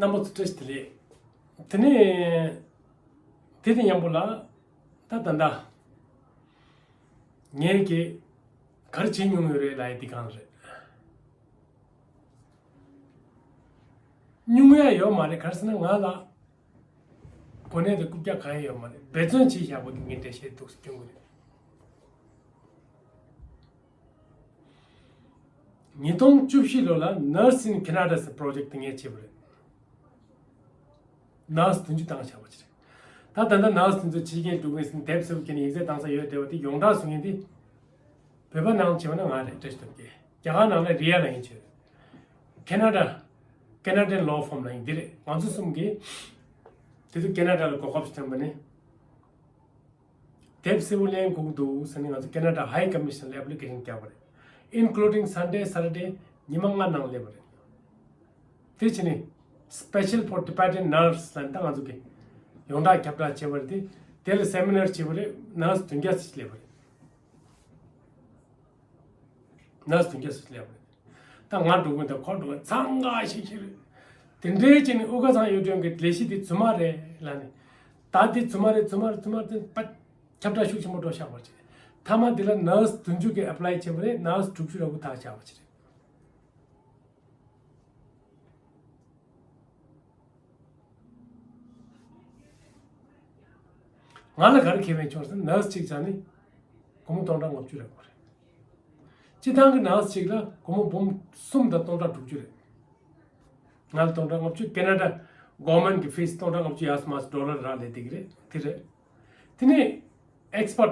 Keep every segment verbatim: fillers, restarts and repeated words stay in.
རྣམ་པ་ཚོ་བཀྲ་ཤིས་བདེ་ལེགས། དེ་ནས་དེ་དང་མཉམ་པོ་ལ་ད་ད་ལྟ་ངས་ཀྱི་ག་རེ་བྱེད་མྱོང་ཡོད་རེད་ལབ་ཡ་འདི་གང་རེད། མྱོང་ཡ་ཡོད་མ་རེད། ག་རེ་ཟེར་ན་ང་ལ་གོ་གནས་དང་རྐུབ་བཀྱག་གང་ཡང་ཡོད་མ་རེད། འབད་བརྩོན་བྱས་བཞག་པ་གི་ངས་འགྲེལ་བཤད་འདུག་སེ་སྐྱོན་གྱི་རེད། ཉིས་སྟོང་བཅུ་བཞི་ལོ་ལ་Nurse in Canada ཟེར་པྲོ་ཇེག་དེ་ངས་བྱས་པ་རེད། ནར་སི་བདུན་ཅུ་བཏང་བཞག་པ་ཅིག་རེད། ད་ད་ལྟ་ནར་སི་དེ་ཚོ་ཕྱི་རྒྱལ་འགྲོ་གི་ཟིན་དེབ་གསལ་པོ་ཁྱེར་ནས་ཡིག་ཚད་བཏང་ས་ཡོད་བསྡད་པ་དེ་ཡོངས་གྲགས་བཟོ་མཁན་དེ་བོད་པ་ནང་བྱས་པ་ན་ང་རེད། བཀྲ་ཤིས་སྟོབས་རྒྱལ། རྒྱ་གར་ནང་ལ་རི་ཡ་ལ་ཡིན་ཆོས། ཁེ་ན་ཌ། Canadian Law Firm ལ་ཡིན་འདི་རེད། ང་ཚོ་གསུམ་གྱིས་དེ་ཚོ་ཁེ་ན་ཌ་ལ་གོ་སྐབས་ཤིག་ཐོན་པ་ནི། དེབ་གསལ་པོ་ལེན་དགོས་ཀྱི་འདུག་ཟེར་ནས་ང་ཚོ་ཁེ་ན་ཌ་ཧའི་ཀོ་མི་ཤན་ལ་ཨེབ་ལི་ཀེ་ཤན་བརྒྱབ་པ་རེད། Including Sunday Saturday ཉི་མ་ལྔ་ནང་སླེབས་པ་རེད། དེ་བྱས་ནས་Special for Tibetan Nurse ལ་ད་ང་ཚོ་གི་ཡོངས་གྲགས་ཁྱབ་བསྒྲགས་བྱས་པ་རེད་དེ། དེ་ལ་སེ་མི་ནར་བྱས་པ་རེད། ནར་སི་བདུན་བརྒྱ་ཙམ་ཞིག་སླེབས་པ་རེད། ནར་སི་བདུན་བརྒྱ་ཙམ་ཞིག་སླེབས་པ་རེད། ད་ང་འགྲོ་གི་འདུག་ཁོ་འགྲོ་གི་འདུག་ཚང་ག་ཤིག་ཤིག་རེད། དེ་འདྲའི་བྱས་ནས་དབུ་དཀར་ཚང་གཡུ་སྒྲོན་གྱི་ལས་གཞི་དེ་རྫུན་མ་རེད་ལབ་ནས། ད་དེ་རྫུན་མ་རེད། རྫུན་མ་རེད། རྫུན་མ་རེད་ཟེར་ནས་ཁྱབ་བསྒྲགས་ཤུགས་ཆེན་པོ་འགྲོ་བཞག་པ་ཅིག་རེད། མཐའ་མ་དེ་ལ་ནར་སི་བདུན་ཅུ་གིས་ཨེབ་ལའི་བྱས་པ་རེད། ནར་སི་དྲུག་ཅུ་ར་གུ་ཐག་བཞག་པ་ཅིག་རེད། ང་ལ་ག་རེ་ཁེ་ཕན་བྱུང་ཟེར་ན་ནར་སི་གཅིག་བྱས་ནས་སྒོར་མོ་སྟོང་ཕྲག་ལྔ་བཅུ་རེ་དགོས་རེད། སྤྱི་བཏང་གི་ནར་སི་གཅིག་ལ་སྒོར་མོ་འབུམ་གསུམ་དང་སྟོང་ཕྲག་དྲུག་ཅུ་རེད། ང་ལ་སྟོང་ཕྲག་ལྔ་བཅུ་ཁེ་ན་ཌ་གོ་མན་གི་ཕིས་སྟོང་ཕྲག་ལྔ་བཅུ་ཡར་སོང་མར་སོང་ཌོ་ལར་རག་ལས་བསྡད་ཀྱི་རེད། དེ་རེད། དེ་ནས་ཨེག་སི་པར་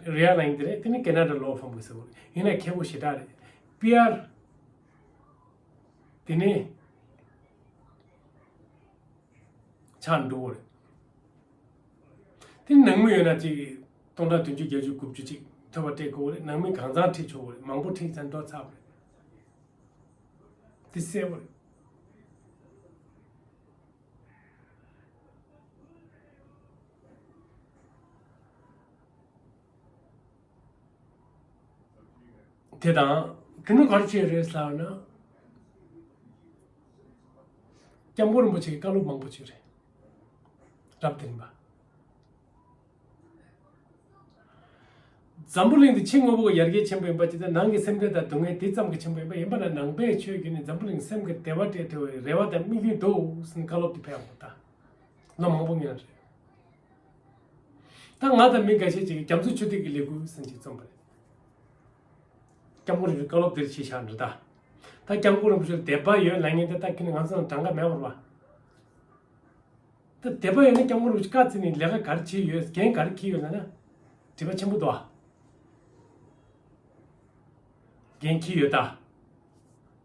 ཊི་རི་ཡ་ལ་ཡིན་དེ་རེད། དེ་ནས་ཁེ་ན་ཌ་ལོ་ཧྥམ་གི་ཟེར་བ་ཡིན་ན་ཁེ་པོ་ཞེ་དྲག་རེད། པི་ཨར་དེ་ནས་ཆགས་འགྲོ་གི་རེད། དེ་ནང་མི་ཡོད་ན་ཅིག་སྟོང་ཕྲག་བདུན་ཅུ་བརྒྱད་ཅུ་དགུ་བཅུ་ཅིག་ཐོབ་པ་སྤྲད་དགོས་རེད། ནང་མི་གང་ཚང་ཁྲིད་ཆོག་གི་རེད། མང་པོ་ཁྲིད་ཚར་འགྲོ་ཚར་བ་རེད། དེ་གསལ་པོ་རེད། དེ་དང་དེ་ནི་ག་རེ་བྱས་རེད་ཟེར་ན། སྐྱབས་མགོན་རིན་པོ་ཆེ་གི་བཀའ་སློབ་མང་པོ་བྱས་རེད། རབ་བདེན་པ། འཛམ་བུ་གླིང་འདི་ཕྱི་དངོས་པོ་གི་ཡར་རྒྱས་ཆེན་པོ་ཡིན་པ་ཅི་ལྟར་ནང་གི་སེམས་ཁྲལ་དང་སྡུག་བསྔལ་དེ་ཙམ་གྱིས་ཆེན་པོ་ཡིན་པ་ཡིན་པ་ན་ནང་པའི་ཆོས་བརྒྱུད་ནས་འཛམ་བུ་གླིང་སེམས་ཀྱི་བདེ་བ་སྤྲད་ཐུབ་པའི་རེ་བ་དང་དམིགས་ཡུལ་འདུག་ཟེར་ནས་བཀའ་སློབ་དེ་ཕེབས་ཡོང་གི་ད། ལོ་མང་པོ་སྔོན་རེད། ད་ང་དང་མི་འགའ་ཤས་ཅིག་གིས་རྒྱ་མཚོ་ཆུ་ཐིགས་ཀྱི་ལས་འགུལ་ཟེར་ཅིག་རྩོམ་པ་རེད། སྐྱབས་མགོན་རིན་པོ་ཆེའི་བཀའ་སློབ་འདིར་ཕྱིན་བཞག་འདྲ་ད། ད་སྐྱབས་མགོན་རིན་པོ་ཆེར་དད་པ་ཡོད་ལབ་མཁན་དེ་ད་ཁྱོད་ནི་ང་ཚོ་དང་གྲངས་ཀ་མེད་པར་བ། ད་དད་པ་ཡོད་ན་སྐྱབས་མགོན་རིན་པོ་ཆེ་བཀའ་བརྩིས་ནས་ལས་ཀ་ག་རེ་བྱས་ཡོད། འགན་ག་རེ་འཁྱེར་ཡོད་ལབ་ན། དྲི་བ་ཆེན་པོ་འདུག་ཨ། འགན་འཁྱེར་ཡོད་ད།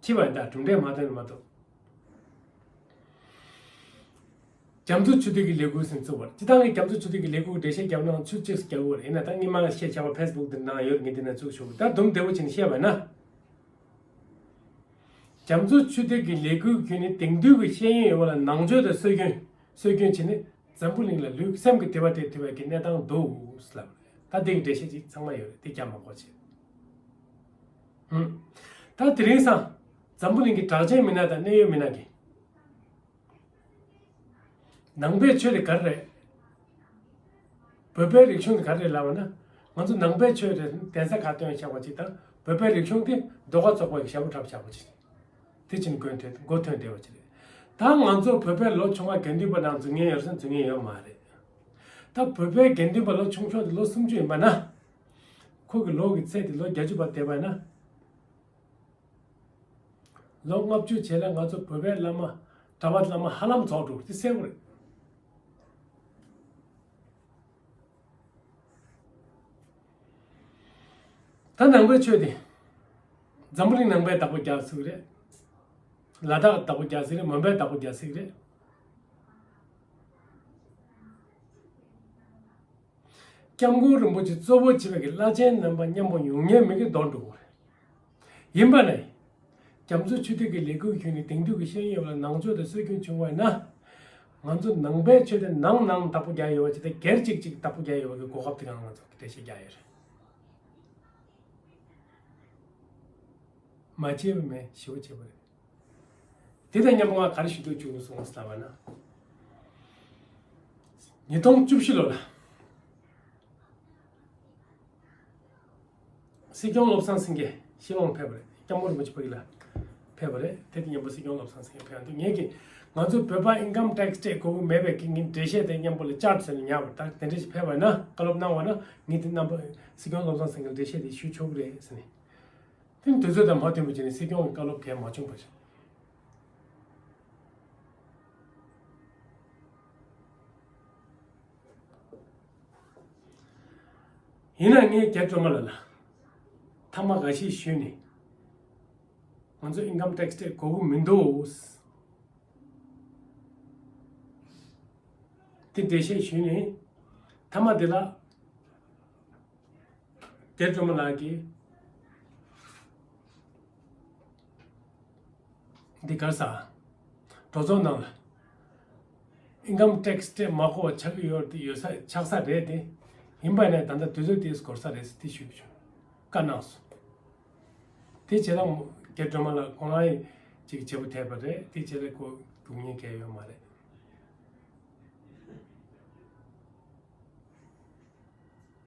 འཁྱེར་བ་ཡིན་ད་གྲུབ་འབྲས་མ་ཐོན་ནི་མ་གཏོགས། རྒྱ་མཚོ་ཆུ་ཐིགས་ཀྱི་ལས་འགུལ་ཟེར་བཙུགས་པ་རེད། སྤྱི་བཏང་གི་རྒྱ་མཚོ་ཆུ་ཐིགས་ཀྱི་ལས་འགུལ་འགྲེལ་བཤད་བརྒྱབ་ན་ཆུ་གཅིག་སུ་རྒྱག་དགོས་རེད། ཡིན་ན་ད་སྔོན་མ་བཤད་བྱ་བ་ཕེ་སི་བུག་འདིར་ནང་ཡོད་རེད། ངས་འདི་ན་བཙུགས་ཆོག་གི་ད་དུམ་བདེ་བོ་བྱས་ནས་བཤད་པ་ཡིན་ན། རྒྱ་མཚོ་ཆུ་ཐིགས་ཀྱི་ལས་འགུལ་བརྒྱུད་ནས་དེང་དུས་ཀྱི་ཤེས་ཡོན་ཡོད་པ་ལ་ནང་ཆོས་དང་སྲོལ་རྒྱུན་སྲོལ་རྒྱུན་བྱས་ནས་འཛམ་བུ་གླིང་ལ་ལུས་སེམས་ཀྱི་བདེ་བ་སྤྲད་ཐུབ་པའི་གི་གནས་སྟངས་འདུག་ལབ་རེད། ད་འདི་གི་འགྲེལ་བཤད་ཅིག་ཚང་མ་ཡོད་རེད། དེ་རྒྱབ་མ་དགོས་བྱས། ཧུམ། ད་དེ་རིང་སང་འཛམ་བུ་གླིང་གི་གྲགས་ཅན་མི་སྣ་དང་གནད་ཡོད་མི་སྣ་གིས། ནང་པའི་ཆོས་དེ་ག་རེ་རེད། བོད་པའི་རིག་གཞུང་དེ་ག་རེ་རེད་ལབ་པ་ན། ང་ཚོ་ནང་པའི་ཆོས་དེ་གདན་ས་ཁག་བཏོན་བཞག་པ་ཅིག་དང་བོད་པའི་རིག་གཞུང་དེ་ཟློས་གར་ཚོགས་པ་གི་ཞབས་བྲོ་འཁྲབ་བཞག་པ་ཅིག་དེ་ཕྱིན་མགོ་ཐོན་མགོ་ཐོན་བསྡད་པ་ཅིག་རེད། ད་ང་ཚོ་བོད་པའི་ལོ་ཆུང་བ་དགེ་འདུན་པ་ནང་འཛུལ་མཁན་ཡོད་ཟེར་ན་འཛུལ་མཁན་ཡོད་མ་རེད། ད་བོད་པའི་དགེ་འདུན་པ་ལོ་ཆུང་ཆུང་དེ་ལོ་སུམ་ཅུ་ཡིན་པ་ན། ཁོ་གི་ལོ་གི་ཚད་དེ་ལོ་བརྒྱད་ཅུ་བར་བསྡད་པ་ཡིན་ན། ལོ་ལྔ་བཅུ་བྱས་ལ་ང་ཚོ་བོད་པའི་བླ་མ་གྲྭ་པ་བླ་མ་ཧ་ལམ་རྫོགས་འགྲོ་དེ་གསལ་པོ་རེད། ད་ནང་པའི་ཆོས་དེ་འཛམ་བུ་གླིང་ནང་པའི་བདག་པོ་རྒྱག་ཚུལ་རེད། ལ་དྭགས་བདག་པོ་རྒྱག་ཚུལ་རེད། མོན་པའི་བདག་པོ་རྒྱག་ཚུལ་རེད། སྐྱབས་མགོན་རིན་པོ་ཆེ་གཙོ་བོ་བྱས་པའི་གི་བླ་ཆེན་རྣམ་པ་མཉམ་པོ་ཡོང་ཉན་མི་གི་འདོར་འགྲོ་གི་རེད། ཡིན་པ་ནས། རྒྱ་མཚོ་ཆུ་ཐིགས་ཀྱི་ལས་འགུལ་བརྒྱུད་ནས་དེང་དུས་ཀྱི་ཤེས་ཡོན་ལ་ནང་ཆོས་དང་སྲོལ་རྒྱུན་བྱུང་བ་ཡིན་ན། ང་ཚོ་ནང་པའི་ཆོས་དེ་ནང་ནང་བདག་པོ་རྒྱག་ཡོད་པ་ཅིག་དང་སྒེར་གཅིག་གཅིག་བདག་པོ་རྒྱག་ཡོད་པ་གི་གོ་སྐབས་དེ་གང་ང་ཚོ་གི་འགྲེལ་བཤད་རྒྱག་ཡོད་རེད། མ་བྱས་པ་མེད་ཞེ་པོ་བྱས་པ་རེད། དེ་དང་མཉམ་པོ་ང་ག་རེ་ཞུ་འདོད་བྱུང་སོང་ལབ་པ་ན། ཉིས་སྟོང་བཅུ་བཞི་ལོ་ལ། སྲིད་སྐྱོང་བློ་བཟང་སེང་གེ་ཤི་ལོང་ཕེབས་པ་རེད། སྐྱབས་མགོན་རིན་པོ་ཆེ་ཕ་གི་ལ་ཕེབས་པ་རེད། དེ་དང་མཉམ་པོ་སྲིད་སྐྱོང་བློ་བཟང་སེང་གེ་ཕེབས་འདུག་ངས་ཀྱི་ང་ཚོ་བོད་པ་ཨིན་ཀམ་ཊེག་སི་སྤྲད་དགོས་ཀྱི་མེད་པའི་གི་ངས་འགྲེལ་བཤད་དེ་མཉམ་པོ་ལ་བཅར་ཟེར་ནས་ཉར་བ། ད་དེ་འདྲ་ཞིག་ཕེབས་པ་ན། བཀའ་སློབ་གནང་བ་ན། ངས་དེ་རྣམ་པ་སྲིད་སྐྱོང་བློ་བཟང་སེང་གེ་ལ་འགྲེལ་བཤད་དེ་ཞུ་ཆོག་གི་རེད་ཟེར་ནས། དེ་ནི་དུས་ཚོད་དང་མ་མཐུན་པ་བྱས་ནས་སྲིད་སྐྱོང་གི་བཀའ་སློབ་གལ་མ་བྱུང་བ་བྱུང་། ཡིན་ན་ངས་རྒྱ་སྒྲོལ་མ་ལགས་ལ་ཐ་མ་འགའ་ཤས་ཞུས་ནས། ང་ཚོ་ཨིན་ཀམ་ཊེག་སི་སྤྲད་དགོས་ཀྱི་མི་འདུག་དེ་འགྲེལ་བཤད་ཞུས་ནས། ཐ་མ་དེ་ལ། རྒྱ་སྒྲོལ་མ་ལགས་ཀྱིས་འདི་ག་རེ་ཟེར། གྲོས་ཚོགས་ནང་ལ་ཨིན་ཀམ་ཊེག་སི་སྤྲད་མ་དགོས་པ་ཆགས་ཀྱི་ཡོད་རེད། དེ་ཡོད་ས་ཆགས་ས་རེད་དེ། ཡིན་པ་ཡིན་ན་ད་ལྟ་དུས་ཚོད་དེ་འགོར་ས་རེད་ཟེར་དེ་ཞུས་བྱུང་། བཀའ་གནང་སོང་། དེ་བྱས་ན་རྒྱ་སྒྲོལ་མ་ལགས་ཁོང་རང་ཡི་ཅིག་བྱེད་པོ་ཐེབས་པ་རེད། དེ་བྱས་ན་ཁོ་སྡུག་བསྔལ་གང་ཡང་ཡོད་མ་རེད།